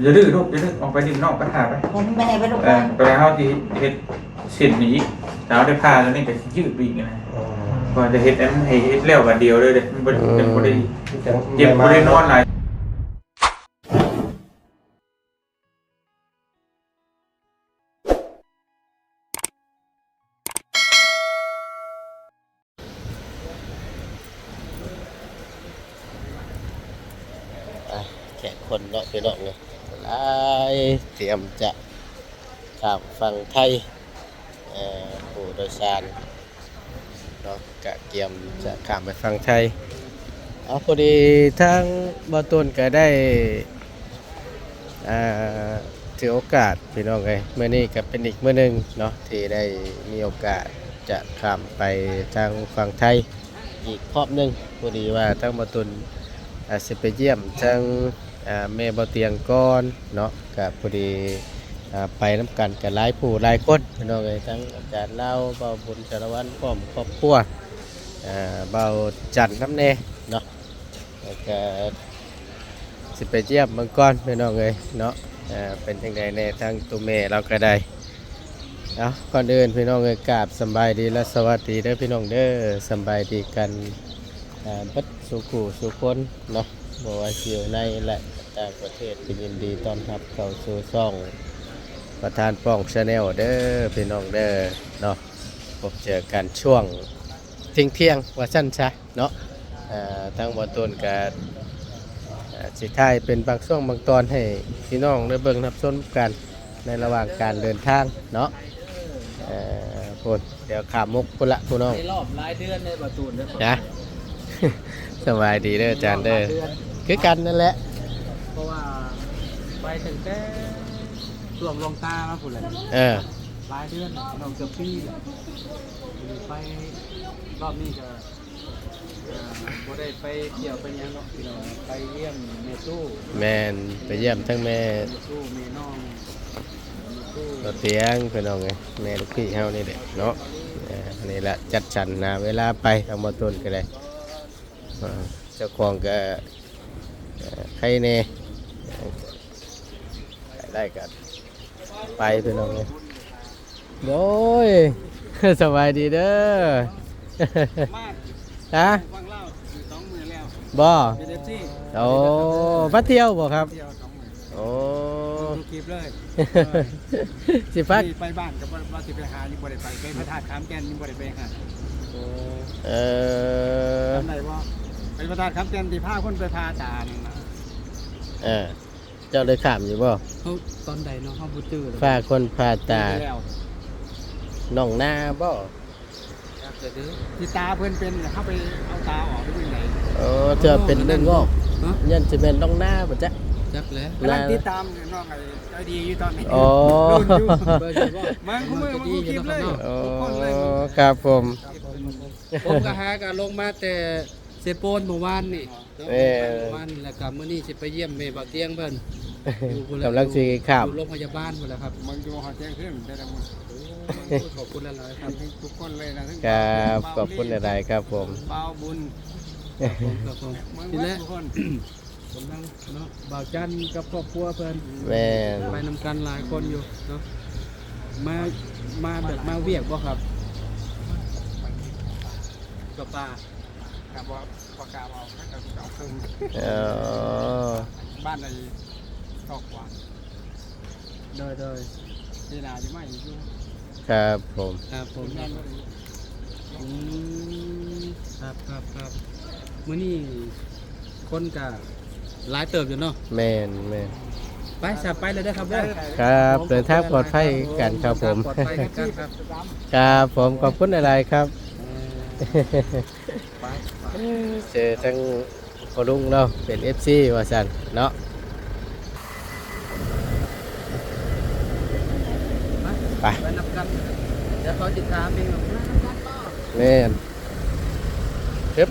ຢ່າດື້ລູກ ຢ່າດື້ ອອກໄປຫຼິ້ນນອກໄປຫາໄປ. ຜົມໄປໃຫ້ໄປລູກ ເອີ ໄປ. ແຕ່ເຮົາຊິເຮັດເສັ້ນນີ້ອີກ ຖ້າເຮົາໄດ້ຜ່າແລ້ວນີ້ກໍຊິຍືດໄປອີກນະ. ອໍ ວ່າຈະເຮັດໃຫ້ມັນ ໃຫ້ເຮັດແລ້ວບາດດຽວເດີ ມັນບໍ່ ອືມ ຍັງບໍ່ໄດ້ ຈັ່ງ ເຈັບ ບໍ່ໄດ້ນອນຫຼາຍ. ອ່ະ ແຂກຄົນເນາະ ພີ່ນ້ອງເນາະ ຫຼາຍ ຕຽມຈະຂ້າມຝັ່ງໄທ ເອີ ຜູ້ໂດຍສານເນາະ ກະກຽມຈະຂ້າມໄປຝັ່ງໄທ. ເອົາ ພໍດີທາງບ່າວຕຸນກະໄດ້ ອ່າ ຖືໂອກາດ ພີ່ນ້ອງເອີຍ ມື້ນີ້ກໍເປັນອີກມື້ໜຶ່ງເນາະ ທີ່ໄດ້ມີໂອກາດຈະຂ້າມໄປທາງຝັ່ງໄທອີກຮອບໜຶ່ງ. ພໍດີວ່າທາງບ່າວຕຸນ ອ່າ ຊິໄປຢ້ຽມທາງ ອ່າ ແມ່ບ່າວຕຽງກ່ອນເນາະ ກໍພໍດີ ອ່າ ໄປນຳກັນກໍຫຼາຍຜູ້ຫຼາຍຄົນ ພີ່ນ້ອງເອີຍ ທັງອາຈານລາວ ບ່າວບຸນ ສາລະວັນ ພ້ອມຄອບຄົວ ອ່າ ບ່າວຈັນນຳແດ່ເນາະ. ແລ້ວກະຊິໄປຢ້ຽມເບິ່ງກ່ອນ ພີ່ນ້ອງເອີຍເນາະ ເປັນຈັ່ງໃດແດ່ ທາງໂຕແມ່ລາວກະໄດ້. ເອົາ ກ່ອນອື່ນ ພີ່ນ້ອງເອີຍ ກາບສຳບາຍດີ ແລະ ສະຫວັດດີເດີ ພີ່ນ້ອງເດີ ສຳບາຍດີກັນ ເບິດສູ່ຄູ່ສູ່ຄົນເນາະ ບໍ່ວ່າຊິຢູ່ໃນ ແລະ ຕ່າງປະເທດ ກໍຍິນດີຕ້ອນຮັບເຂົ້າສູ່ຊ່ອງປະທານປ່ອງ Channel ເດີ ພີ່ນ້ອງເດີເນາະ. ພົບເຈີກັນຊ່ວງທ່ຽງໆ ວ່າຊັ້ນຊະ ເນາະ ເອີ ທາງບ່າວຕຸນກະ ເອີ ຊິຖ່າຍເປັນບາງຊ່ວງບາງຕອນໃຫ້ພີ່ນ້ອງໄດ້ເບິ່ງຮັບຊົມກັນ ໃນລະຫວ່າງການເດີນທາງເນາະ. ເອີ ພຸ້ນ ດຽວຂ້າມມຸກພຸ້ນລະ ພີ່ນ້ອງ ໃນລອບຫຼາຍເດືອນເດ້ບ່າວຕຸນເດີ ນະ. ສະບາຍດີເດີອາຈານເດີ ຄືກັນນັ້ນແຫຼະ ເພາະວ່າໄປຕັ້ງແຕ່ຊ່ວງຫຼວງຕາມາພຸ້ນແຫຼະ ເອີ ຫຼາຍເດືອນແລ້ວ ເກືອບປີແລ້ວ ໄປ ຮອບນີ້ກໍ ອ່າ ບໍ່ໄດ້ໄປທ່ຽວໄປຫຍັງເນາະ ພີ່ນ້ອງ ໄປຢ້ຽມແມ່ຕູ້. ແມ່ນ ໄປຢ້ຽມທັງແມ່ ແມ່ຕູ້ ແມ່ນ້ອງ ແມ່ຕູ້ ບໍ່ຕຽງ ພີ່ນ້ອງເອີຍ ແມ່ລູກພີ່ເຮົານີ້ແຫຼະເນາະ. ເອີ ນີ້ລະ ຈັດສັນຫາເວລາໄປ ທາງບ່າວຕຸນກໍໄດ້ ເຈົ້າຂອງກໍ ເອີ ໄຄແດ່ ໄດ້ກໍໄປ ພີ່ນ້ອງເອີຍ. ໂດຍ ສະບາຍດີເດີ ມາ ຮະ ຝັ່ງລາວຢູ່ສອງມື້ແລ້ວ ບໍ່ ເປັນ ເອັຟ ຊີ ໂອ້ ມາທ່ຽວບໍ່ຄັບ? ມາທ່ຽວສອງມື້ ໂອ້ ເບິ່ງຄລິບເລີຍ ຊິພັກ ນີ້ໄປບ້ານກໍບໍ່ ວ່າຊິໄປຫາຍັງບໍ່ໄດ້ໄປ ໄປພະທາດຂາມແກ່ນຍັງບໍ່ໄດ້ໄປຫາ ໂອ້ ເອີ ຈຳໄດ້ບໍ່? ໄປພະທາດຂາມແກ່ນທີ່ພາຄົນໄປຜ່າຕານັ້ນນະ ເອີ ເຈົ້າໄດ້ຂ້າມຢູ່ບໍ່? ເຮົາ ຕອນໃດເນາະ ເຮົາບໍ່ຈື່ແລ້ວ ພາຄົນຜ່າຕາ ປີທີ່ແລ້ວ ໜອງນາບໍ່? ຈັກແລ້ວເດີ ທີ່ຕາເພິ່ນເປັນ ເຮົາໄປເອົາຕາອອກຫຼືຈັ່ງໃດ? ໂອ້ ເທື່ອເປັນເນື້ອງອກ ຮະ? ຢ້ານຊິແມ່ນໜອງນາບໍ່ຈັກ ຈັກແຫຼະ ກຳລັງຕິດຕາມນ້ອງໄອ້ໃຈດີຢູ່ຕອນນີ້ ອໍ ລຸ້ນຢູ່ ເບິ່ງຢູ່ບໍ່? ເບິ່ງ ເບິ່ງ ເບິ່ງທຸກຄລິບເລີຍ ໂອ້ ທຸກຄົນເລີຍ ຄັບຜົມ ຜົມກໍຫາກໍລົງມາແຕ່ເຊໂປນມື້ວານນີ້ ເນາະ ແມ່ນ ວັນ ແລ້ວກໍມື້ນີ້ຊິໄປຢ້ຽມແມ່ບ່າວຕຽງເພິ່ນ ຢູ່ພຸ້ນແຫຼະ ກຳລັງຊິຂ້າມ ຢູ່ໂລງພະຍາບານພຸ້ນແຫຼະຄັບ ມັນຢູ່ຫອດທ່ຽງຄືນໄດ້ລະ ໂອ້ຍ ຂອບຄຸນຫຼາຍໆຄັບ ທຸກຄົນເລີຍນະ ຄັບ ຂອບຄຸນຫຼາຍໆຄັບຜົມ ບ່າວບຸນ ຄັບຜົມ ຄັບຜົມ ນີ້ແຫຼະ ທຸກຄົນ ກຳລັງເນາະ ບ່າວຈັນກັບຄອບຄົວເພິ່ນ ແມ່ນ ໄປນຳກັນຫຼາຍຄົນຢູ່ເນາະ ມາ ມາແບບມາວຽກບໍ່ຄັບ? ກັບປ່າ ກະບໍ່ ບໍ່ກ້າເວົ້າ ເຂົາເຈົ້າຊິເອົາເຄິ່ງ ເອີ ບ້ານໃດອອກກວ່າ ໂດຍ ໂດຍ ປີໜ້າຊິມາອີກຢູ່ ຄັບຜົມ ຄັບຜົມ ອືມ ຄັບ ຄັບ ຄັບ ມື້ນີ້ຄົນກະຫຼາຍເຕີບຢູ່ເນາະ ແມ່ນ ແມ່ນ ໄປຊະ ໄປແລ້ວເດີຄັບເດີ ຄັບ ເດີນທາງປອດໄພຄືກັນຄັບຜົມ ເດີນທາງປອດໄພຄືກັນຄັບ ຄັບຜົມ ຂອບຄຸນຫຼາຍໆຄັບ ເອີ ໄປ ເຈີທັງພໍ່ລຸງເນາະ ເປັນເອັຟຊີວ່າຊັ້ນເນາະ ໄປ ໄປ ໄປນຳກັນ ດຽວເຂົາຊິຖາມເອງ ມານຳກັນບໍ່ ແມ່ນ ຮຶບ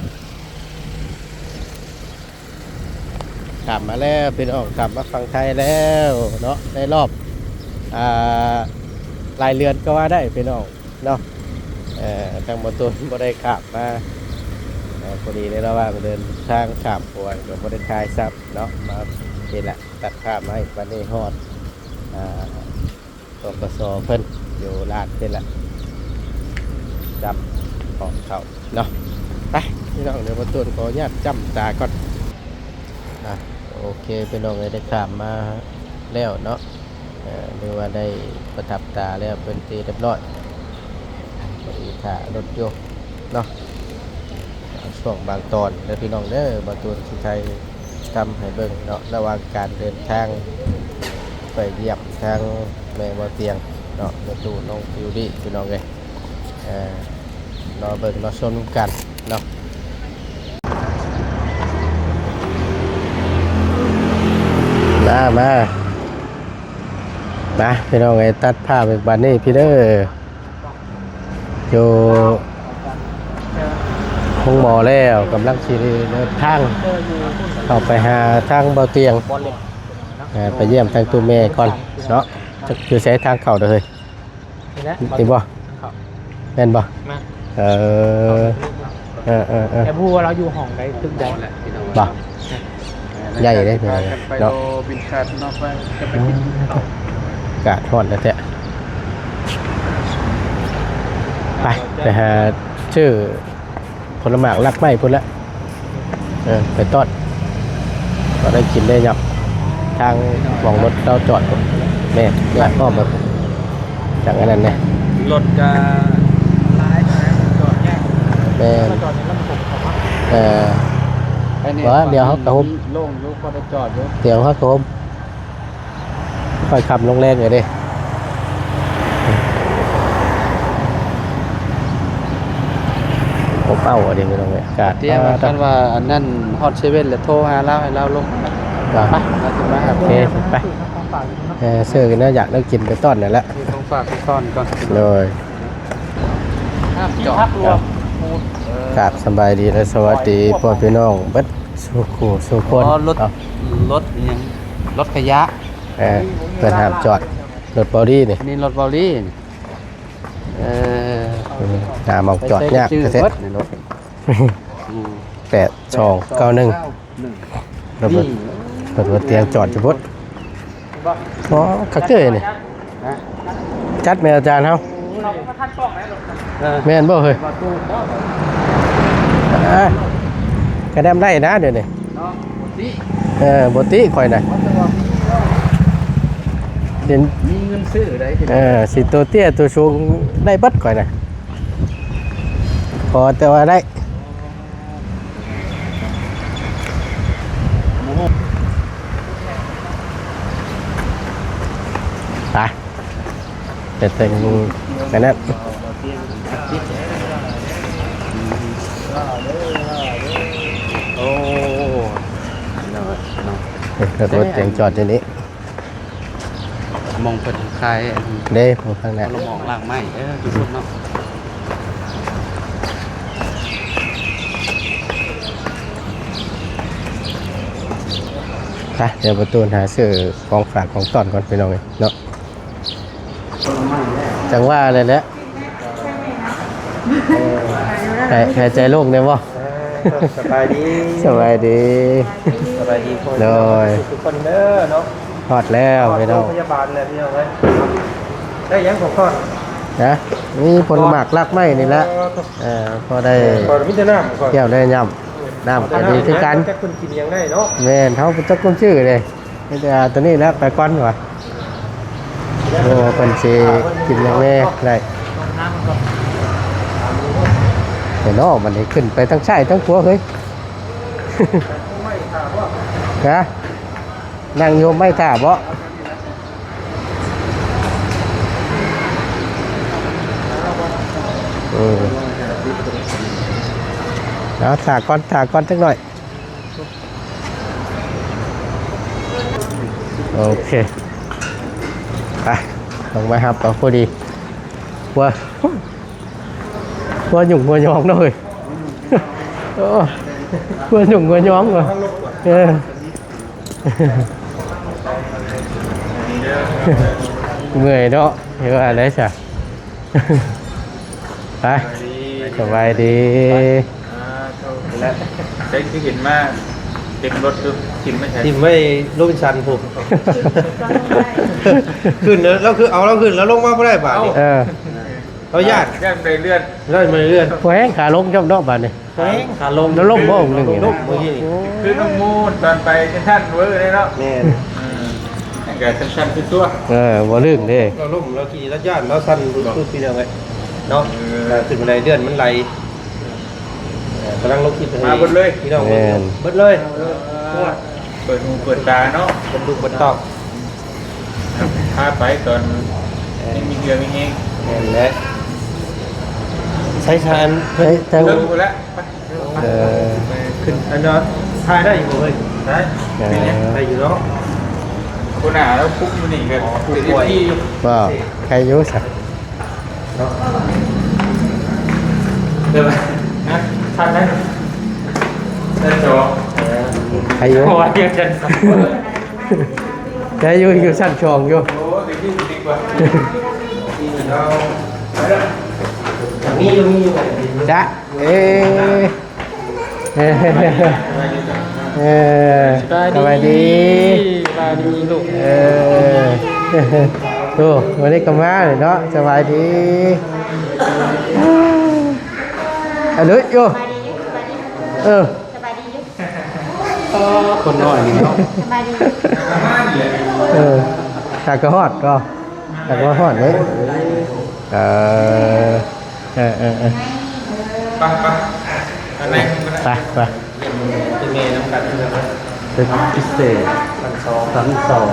ຂ້າມມາແລ້ວພີ່ນ້ອງ ຂ້າມມາຝັ່ງໄທແລ້ວເນາະ ໃນຮອບ ອ່າ ຫຼາຍເດືອນກໍວ່າໄດ້ພີ່ນ້ອງ ເນາະ ເອີ ທາງບ່າວຕຸນບໍ່ໄດ້ຂ້າມມາ ເອີ ພໍດີໃນລະຫວ່າງເດີນທາງຂ້າມຂົວກໍບໍ່ໄດ້ຖ່າຍຊ້ຳເນາະ ມາ ນີ້ແຫຼະ ຕັດພາບມາໃຫ້ ບັດນີ້ຮອດ ອ່າ ປກສ ເພິ່ນຢູ່ລາດນີ້ແຫຼະ ຈຳຂອງເຂົາເນາະ. ໄປ ພີ່ນ້ອງ ດຽວບ່າວຕູນຂໍອະນຸຍາດຈ້ຳຕາກ່ອນ. ອ່ະ ໂອເຄ ພີ່ນ້ອງເອີຍ ໄດ້ຂ້າມມາແລ້ວເນາະ ເອີ ຫຼືວ່າໄດ້ປະທັບຕາແລ້ວເປັນທີ່ຮຽບຮ້ອຍ. ພໍດີຖ້າລົດຢູ່ເນາະ ບາງຊ່ວງບາງຕອນເດີພີ່ນ້ອງເດີ ບ່າວຕູນຊິຖ່າຍທຳໃຫ້ເບິ່ງເນາະ ລະຫວ່າງການເດີນທາງໄປຢ້ຽມທາງແມ່ບ່າວຕຽງເນາະ ແມ່ຕູ້ນ້ອງຟິວລີ ພີ່ນ້ອງເອີຍ. ເອີ ລໍເບິ່ງລໍຊົມນຳກັນເນາະ. ມາ ມາ ມາ ພີ່ນ້ອງເອີຍ ຕັດພາບອີກບາດນີ້ ພີ່ເດີ ຢູ່ໂຮງໝໍແລ້ວ ກຳລັງຊິເດີນທາງເຂົ້າໄປຫາທາງບ່າວຕຽງ ເອີ ໄປຢ້ຽມທາງຕູ້ແມ່ກ່ອນເນາະ. ຈັກຢູ່ໃສທາງເຂົ້າເດີເຮີ້ຍ? ນີ້ແຫຼະ ນີ້ບໍ່? ແມ່ນບໍ່? ແມ່ນ ເອີ ເອີໆໆ ແຕ່ບໍ່ຮູ້ວ່າລາວຢູ່ຫ້ອງໃດ ຕຶກໃດ ບໍ່? ໃຫຍ່ເດ້ ເນາະ ບິນຊາດເນາະ ໄປຈະໄປກິນເຂົ້າ ອາກາດຮ້ອນແທ້ໆ. ໄປ ໄປຫາຊື້ ຜົນລະໝາກລາກໄມ້ພຸ້ນແຫຼະ ເອີ ໄປຕ້ອນ ກໍໄດ້ກິນໄດ້ຫຍັບ ທາງໝ່ອງລົດເຮົາຈອດພຸ້ນ. ແມ່ນ ແມ່ນ ອ້ອມໄປພຸ້ນ ຈັ່ງອັນນັ້ນແດ່ ລົດກະຫຼາຍ ຈອດຍາກ ແມ່ນ ຈອດໃນລຳໂພງເຂົາເນາະ. ເອີ ບໍ່ ດຽວເຮົາກະໂຮມ ໂລ່ງຢູ່ ພໍໄດ້ຈອດຢູ່ ດຽວເຮົາກະໂຮມ ຄ່ອຍຄ່ຳລົງແລງເລີຍເດ້ ອົບເອົາອັນນີ້ພີ່ນ້ອງເອີຍ ອາກາດ ຕຽມວ່າ ຄັນວ່າອັນນັ້ນຮອດເຊເວັ່ນແລ້ວໂທຫາລາວ ໃຫ້ລາວລົງ ໄປ ລາວຊິມາຫາ ໂອເຄ ໄປ ເອີ ຊື້ແນວຢາກແນວກິນໄປຕ້ອນນັ້ນແຫຼະ ຊື້ຂອງຝາກໄປຕ້ອນກ່ອນ ໂດຍ ທີ່ພັກລວມ ກາບສະບາຍດີ ແລະ ສະຫວັດດີພໍ່ພີ່ນ້ອງເບິດສູ່ຄູ່ສູ່ຄົນ. ອໍ ລົດ ເອົາ ລົດອີ່ຫຍັງ ລົດຂະຫຍະ ເອີ ເພິ່ນຫ້າມຈອດ ລົດເບົາລີນີ້ ອັນນີ້ລົດເບົາລີນີ້ ເອີ ອືມ ຫາໝ່ອງຈອດຍາກແທ້ໆ ໃສ່ກະຈື່ເບິດນີ້ລົດ ອືມ ແປດສອງເກົ້າໜຶ່ງ ແປດສອງເກົ້າໜຶ່ງ ລົດ ນີ້ ລົດບ່າວຕຽງຈອດຢູ່ພຸ້ນ ອໍ ຄັກເຈີນີ້ ຮະ ຈັດແມ່ນອາຈານເຮົາ ເອີ ແມ່ນບໍ່ເຮີ້ຍ? ເອີ ກະດຳໄດ້ນະດຽວນີ້ ເນາະ ບໍ່ຕິ ເອີ ບໍ່ຕິຂ້ອຍນະ ເຫັນ ມີເງິນຊື້ໄດ້ ເອີ ຊິໂຕເຕ້ຍໂຕສູງໄດ້ເບິດຂ້ອຍນະ ຂໍແຕ່ວ່າໄດ້ ໄປ ໄປແຕ່ງອັນນັ້ນ ໂອ້ ເນາະ ເນາະ ລົດແຕ່ງຈອດຢູ່ນີ້ ໝ່ອງເພິ່ນຂາຍອັນ ເດ້ ໝ່ອງຂ້າງໜ້າ ຜົນລະໝາກລາກໄມ້ ເອີ ທຸກຄົນເນາະ ໄປ ດຽວບ່າວຕູນຫາຊື້ຂອງຝາກຂອງຕ້ອນກ່ອນ ພີ່ນ້ອງເອີຍເນາະ ຈັ່ງວ່າແຫຼະ ໃຫ້ ໃຫ້ໃຈໂລ່ງແດ່ບໍ່? ເອີ ສະບາຍດີ ສະບາຍດີ ສະບາຍດີ ໂດຍ ທຸກຄົນເດີເນາະ ຮອດແລ້ວພີ່ນ້ອງ ໂຮງພະຍາບານແລ້ວພີ່ນ້ອງເອີຍ ໄດ້ຫຍັງຂອງກ່ອນ? ນະ ມີຜົນໝາກລາກໄມ້ນີ້ແຫຼະ ເອີ ພໍໄດ້ ເອີ ຂ້ອຍມີແຕ່ນ້ຳ ແກ້ວໄດ້ຫຍ້ຳ ນ້ຳກະດີຄືກັນ ຈັກເພິ່ນກິນຫຍັງໄດ້ເນາະ ແມ່ນ ເຮົາບໍ່ຈັກຄວາມຊື່ເດ້ ມີແຕ່ເອົາໂຕນີ້ແຫຼະໄປກ່ອນວ່າ ໂອ້ ເພິ່ນຊິກິນຫຍັງແດ່ໄດ້ ແຕ່ເນາະ ບັດນີ້ຂຶ້ນໄປທາງຊ້າຍທາງຂວາເຮີ້ຍ ຮະ ນັ່ງຢູ່ໂຮມໄມ້ຖ້າເບາະ ເອີ ເອົາຖ້າກ່ອນ ຖ້າກ່ອນຈັກໜ້ອຍ ໂອເຄ ໄປ ລົງມາຮັບເອົາພໍດີ ຫົວ ຫົວຫຍຸ້ງຫົວຫຍອງເນາະເຮີ້ຍ ໂອ້ ຫົວຫຍຸ້ງຫົວຫຍອງເນາະ ເອີ ເມື່ອຍເນາະ ເຮັດວ່າໄດ໋ຊະ ໄປ ສະບາຍດີ ອ່າ ໂທ ແລ້ວໃສຄືເຫັນມາ ເຕັມລົດຢູ່ ຖິ້ມໄວ້ໃສ? ຖິ້ມໄວ້ໂຣບິນສັນພຸ້ນ. ຂຶ້ນແລ້ວ ລາວຄືເອົາລາວຂຶ້ນ ລາວລົງມາບໍ່ໄດ້ບາດນີ້. ເອີ ລາວຢ້ານ ຢ້ານໄດ້ເລື່ອນ ຢ້ານໄດ້ເລື່ອນ. ພໍແຮງຂາລົງຈ້ອມເນາະບາດນີ້. ແຂວງ ຂາລົງ ແລ້ວລົ້ມບໍ່ ລົງ ລົງມື້ກີ້ນີ້. ໂອ້ ຄືນ້ອງມູນຕອນໄປເຊັນທຣັນເວີເດ້ເນາະ. ແມ່ນ ເອີ ມັນກະສັ່ນໆຄືຕົວ. ເອີ ບໍ່ລື່ນເດ້ ລາວລົ້ມ ລາວຂີ່ ລາວຢ້ານ ລາວສັ່ນປຶບໆ ພີ່ນ້ອງເອີຍເນາະ. ເອີ ຂຶ້ນບັນໄດເລື່ອນມັນໄຫຼ. ເອີ ກຳລັງລົງຄລິບໃຫ້ ມາເບິດເລີຍ ພີ່ນ້ອງ. ແມ່ນ ເບິດເລີຍ. ເອີ ເປີດຫູເປີດຕາເນາະ ເປັນລູກເປັນເຕົ້າ. ພາໄປຕອນ ເອີ ຍັງມີເຫື່ອມີແຮງ. ແມ່ນແຫຼະ. ໃຊ້ຊານ ໃຊ້ ໃຊ້ ເລີ່ມພຸ້ນແລ້ວ. ເອີ ຂຶ້ນ ອັນນັ້ນ ຖ່າຍໄດ້ຢູ່ບໍ່ເອີຍ? ໄດ້ ເອີ ໄດ້ຢູ່ເນາະ. ຫົວໜ້າລາວຄຸມຢູ່ນີ້ກໍ ເປັນເອັຟຊີຢູ່. ບໍ່ ໃຄຢູ່ຊະ. ເນາະ ເດີນມາ ຮະ ທັນໄດ້ ໄດ້ຈອ ເອີ ໃຄຢູ່ ໂອ້ຍ ຈັ່ງຊັ້ນ ໄດ້ຢູ່ ຢູ່ຊັ້ນສອງຢູ່. ໂອ້ຍ ໄປຢູ່ດີກວ່າ ມີຢູ່ ມີຢູ່ ຈະ ເອີ ເອີ ສະບາຍດີ ສະບາຍດີລູກ. ເອີ ໂອ້ ວັນນີ້ກໍມາເນາະ ສະບາຍດີ. ອະດຸຍຢູ່ ເອີ ສະບາຍດີຢູ່ ຄົນນ້ອຍນີ້ເນາະ ສະບາຍດີ. ເອີ ຫາກະຮອດກໍ ຫາກະຮອດເດ້. ເອີ ເອີ ເອີ ເອີ ໄປ ໄປ ອັນໃນ ໄປ ໄປ ເປັນພິເສດ ຊັ້ນສອງ ຊັ້ນສອງ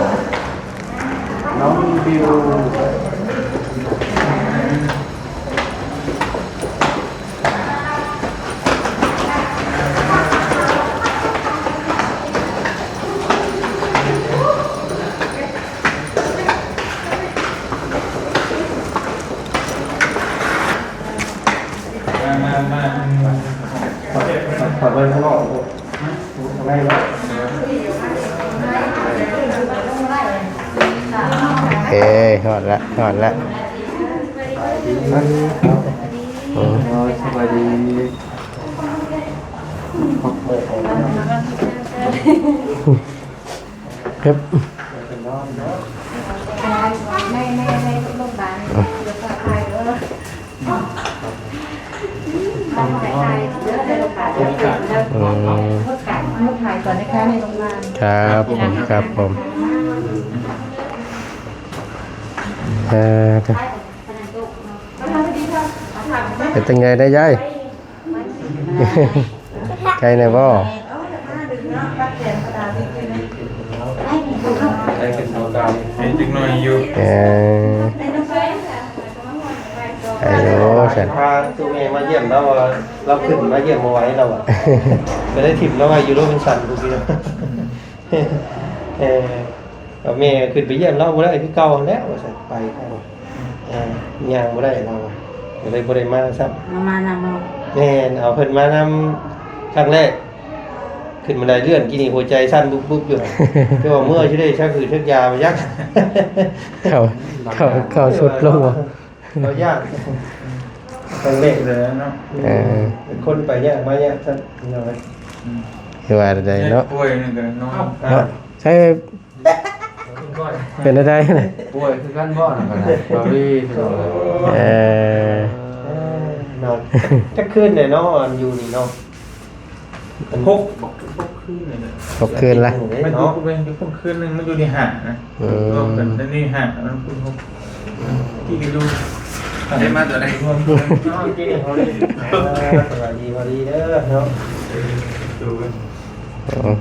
ນ້ອງບິວ. ມາ ມາ ມາ ມາ ຂໍ ຂໍເບິ່ງຂ້າງນອກ ຂ້າງໃນເນາະ. ເອີ ຮອດລະ ຮອດລະ. ເອີ ສະບາຍດີ. ເອີ ໃນ ໃນ ໃນໂຮງບານ ເອີ ອືມ ຄັບຜົມ ຄັບຜົມ. ເອີ ເປັນຈັ່ງໃດໄດ໋ຍາຍ? ໄກແດ່ບໍ່? ໄກຂຶ້ນກວ່າເກົ່າ ໄກຈັກໜ້ອຍຢູ່. ເອີ ໄກຢູ່ຊັ້ນ. ພາຕູ້ແມ່ມາຢ້ຽມລາວວ່າ ລາວຂຶ້ນມາຢ້ຽມບໍ່ໄຫວລາວວ່າ ກໍເລີຍຖິ້ມລາວໄວ້ຢູ່ໂຣບິນສັນພຸ້ນ. ເອີ ແມ່ຂຶ້ນໄປຢ້ຽມລາວບໍ່ໄດ້ຄືເກົ່າຫັ້ນແຫຼະວ່າຊັ້ນ ໄປ ເອີ ຍ່າງບໍ່ໄດ້ລາວວ່າ ກໍເລີຍບໍ່ໄດ້ມາຊ້ຳ. ມານຳເຮົາ ແມ່ນ ເອົາເພິ່ນມານຳຄັ້ງແລກ ຂຶ້ນບັນໄດເລື່ອນກີ້ນີ້ຫົວໃຈສັ່ນບຸບໆຢູ່ ແຕ່ວ່າເມື່ອຊິໄດ້ຊັກຫືດຊັກຢາໄປຈັກ ເຂົ້າ ເຂົ້າ ເຂົ້າສຸດລົງບໍ່? ເຂົາຢ້ານ ຕ້ອງເລກເລີຍເນາະ. ເອີ ເປັນຄົນໄປຍາກມາຍາກຊັ້ນ ພີ່ນ້ອງເອີຍ. ອືມ ຄືວ່າໄດ້ເນາະ ປ່ວຍນີ້ກໍນອນ ເນາະ ໃຊ້ ເປັນໄດ້ ປ່ວຍຄືກັນບໍ່ນະ ກໍໄດ້ ບໍ່ມີ ພີ່ນ້ອງເອີຍ. ເອີ ເອີ ນອນຈັກຄືນແດ່ເນາະ ອັນຢູ່ນີ້ເນາະ? ຫົກ ຫົກຄືນນີ້ແຫຼະ ຫົກຄືນລະ. ມັນຢູ່ ມັນຢູ່ພຸ້ນຄືນໜຶ່ງ ມັນຢູ່ນີ້ຫ້ານະ. ອືມ ລວມກັນ ອັນນີ້ຫ້າ ມັນພຸ້ນຫົກ ທີ່ຢູ່ ໄດ້ມາຕົວໃດ? ອໍ ທີ່ນີ້ພໍດີ. ເອີ ສະບາຍດີ ພໍດີເດີເນາະ. ໂດຍ ອືມ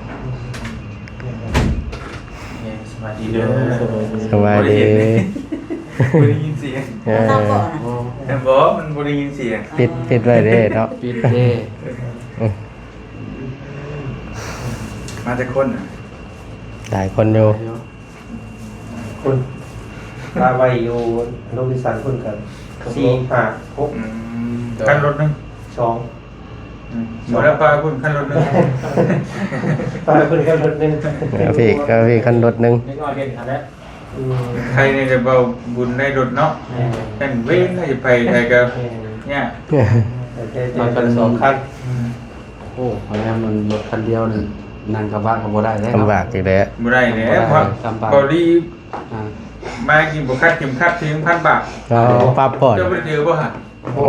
ສະບາຍດີເດີ ສະບາຍດີ. ບໍ່ໄດ້ເຫັນເດ້ ບໍ່ໄດ້ຍິນສຽງ. ເອີ ແມ່ນບໍ່? ມັນບໍ່ໄດ້ຍິນສຽງ. ປິດ ປິດໄວ້ເດ້ເນາະ ປິດເດ້. ອືມ ມາຈັກຄົນນະ? ຫຼາຍຄົນຢູ່ ຫຼາຍຢູ່ ຄົນ ລາໄວ້ຢູ່ໂຣບິນສັນພຸ້ນກໍສີ່ ຫ້າ ຫົກ. ອືມ ຄັນລົດໜຶ່ງ ສອງ. ອືມ ບໍ່ໄດ້ ປາພຸ້ນຄັນລົດໜຶ່ງ ປາພຸ້ນຄັນລົດໜຶ່ງ ເອີ ພີ່ ເອີ ພີ່ ຄັນລົດໜຶ່ງ ເດັກນ້ອຍເດັ່ນຂະໜາດ. ອືມ ໃຜນີ້ຈະເວົ້າບຸນໄດ້ລົດເນາະ. ແມ່ນ ແມ່ນເວນໃຜ ໃຜກໍ ແມ່ນ ຍາກ ແຕ່ ແຕ່ ແຕ່ ແຕ່ສອງຄັນ. ອືມ ໂອ້ ພະຍາຍາມມັນລົດຄັນດຽວນີ້ ນັ່ງກະບະກໍບໍ່ໄດ້ແລ້ວ ລຳບາກອີກແລ້ວ ບໍ່ໄດ້ແລ້ວ ບໍ່ໄດ້ ເພາະ ລຳບາກ ເກົາຫຼີ ອ່າ ມາກິນບໍ່ຄາດເຂັມຂັດ ສີ່ພັນບາດ ອໍ ປັບກ່ອນ ເຈົ້າບໍ່ໄດ້ເຈີບໍ່ຫະ? ໂອ້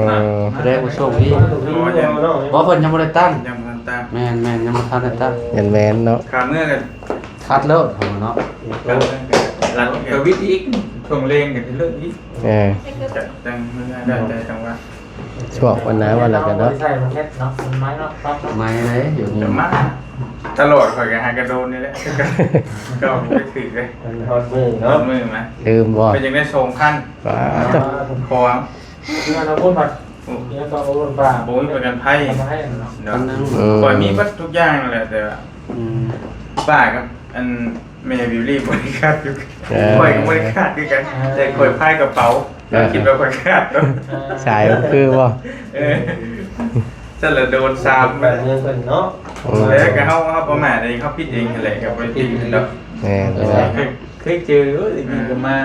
ເອີ ນັ້ນ ສະແດງວ່າໂຊກດີ ບໍ່ ຍັງ ບໍ່ ເພິ່ນຍັງບໍ່ໄດ້ຕັ້ງ ຍັງບໍ່ທັນຕັ້ງ ແມ່ນໆ ຍັງບໍ່ທັນໄດ້ຕັ້ງ ແມ່ນໆ ເນາະ ຂ້າເມືອກະຄັດໂລດເນາະ ຄັດເລີຍ ຫຼັງກະວິດອີກ ຊ່ວງແລງກະຊິເລີກອີກ ເອີ ຈັດຕັ້ງເມືອໄດ້ ແຕ່ຈັງຫວະ ຊ່ວງວັນໜ້າວັນລະກັນເນາະ ໃສ່ມັນເຮັດເນາະ ມັນໄມ້ເນາະ ປັບເນາະ ໄມ້ໃດ ຢູ່ນີ້ ຈະມາຕະຫຼອດ ຂ້ອຍກະຫາກະໂດນນີ້ແຫຼະ ກໍບໍ່ໄປຖືກເລີຍ ມັນຮອດມື້ເນາະ ຮອດມື້ມາ ລືມບໍ່ ເປັນຈັ່ງໃດ ສອງພັນ ປາດໂທ້ ຂອງ ເພື່ອລະພຸ້ນບັດ ໂອ້ ເພື່ອຕໍ່ລົດບ້ານ ບໍ່ມີປະກັນໄພ ປະກັນໄພເນາະ ເນາະ ອືມ ຂ້ອຍມີເບິດທຸກຢ່າງນັ້ນແຫຼະ ແຕ່ວ່າ ອືມ ປ້າກັບອັນແມ່ບິວລີບໍລິການຢູ່ ເອີ ຂ້ອຍກໍບໍລິການຄືກັນ ເອີ ແຕ່ຂ້ອຍພາຍກະເປົາ ເອີ ລາວຄິດວ່າຂ້ອຍຂາດເນາະ ສາຍມັນຄືບໍ່ ເອີ ຊັ້ນລະໂດນສາມ ໄປເມືອງເພິ່ນເນາະ ເອີ ແຕ່ກະເຮົາ ເຮົາປະໝາດເອງ ເຮົາຜິດເອງຫັ້ນແຫຼະ ກະບໍ່ໄດ້ຕິງເພິ່ນດອກ ແມ່ນ ເອີ ເຄີຍເຈີ ໂອ້ຍ ແຕ່ກີ້ກະມາ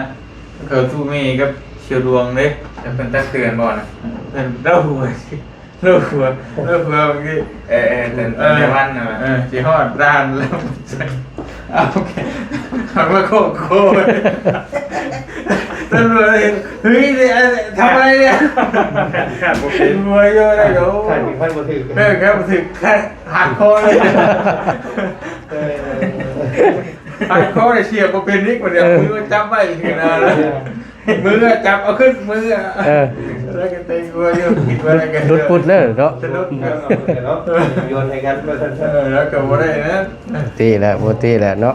ເຂົາຕູ້ເມກັບສ່ຽວດວງເດ້ ແລ້ວເພິ່ນຕັກເຕືອນບໍ່ນະ ເພິ່ນລາວຫົວ ລາວຫົວ ລາວຫົວເມື່ອກີ້ ເອີ ເອີ ແຕ່ ເອີ ແຕ່ໃນວັນນະ ເອີ ຊິຮອດດ່ານແລ້ວ ເອົາ ເອົາມາໂຄກໂຄ ຕຳຫຼວດເຫັນ ເຮີ້ຍ ນີ້ ທຳອະໄລເນີ້ຍ ຂາດບໍ່ເປັນ ຫົວຢູ່ນະ ໂອ້ ຂາດບໍ່ຖືກ ເອີ ຂາດບໍ່ຖືກ ຂາດ ຫັກຄໍເລີຍ ເອີ ເອີ ເອີ ຫາຍຄໍໄດ້ ສຽບບໍ່ເປັນອີກ ບາດນີ້ ເອີ ມືຈັບໄວ້ຄືນານ ເອີ ມືຈັບເອົາຂຶ້ນ ມື ເອີ ແລ້ວກໍເຕັງຫົວຢູ່ ຄິດວ່າໄດ້ກັນ ຫຼຸດປຸດເລີຍເນາະ ສະດຸດເນາະ ໂຍນໃຫ້ກັນວ່າຊັ້ນ ເອີ ແລ້ວກໍບໍ່ໄດ້ນະ ຕິແຫຼະ ບໍ່ຕິແຫຼະເນາະ